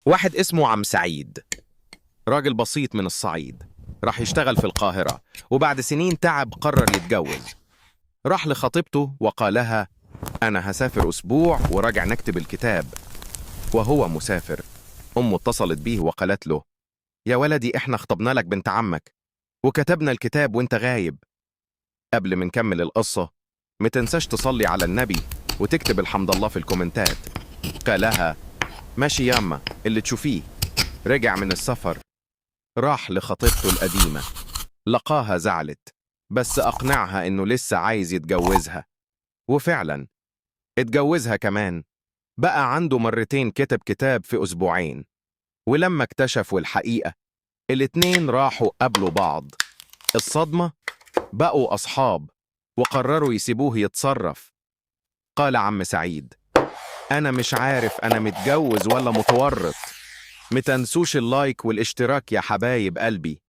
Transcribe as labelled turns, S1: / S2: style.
S1: واحد اسمه عم سعيد، راجل بسيط من الصعيد، راح يشتغل في القاهرة، وبعد سنين تعب قرر يتجوز. راح لخطيبته وقالها: أنا هسافر أسبوع وراجع نكتب الكتاب. وهو مسافر أمه اتصلت بيه وقالت له: يا ولدي، إحنا خطبنا لك بنت عمك وكتبنا الكتاب وانت غايب. قبل ما نكمل القصة، متنساش تصلي على النبي وتكتب الحمد الله في الكومنتات. قالها: ماشي ياما، اللي تشوفيه. رجع من السفر، راح لخطيبته القديمة، لقاها زعلت، بس أقنعها إنه لسه عايز يتجوزها، وفعلا اتجوزها كمان. بقى عنده مرتين كتب كتاب في أسبوعين. ولما اكتشفوا الحقيقة، الاتنين راحوا قابلوا بعض. الصدمة؟ بقوا أصحاب وقرروا يسيبوه يتصرف. قال عم سعيد: أنا مش عارف أنا متجوز ولا متورط. متنسوش ال like والاشتراك يا حبايب قلبي.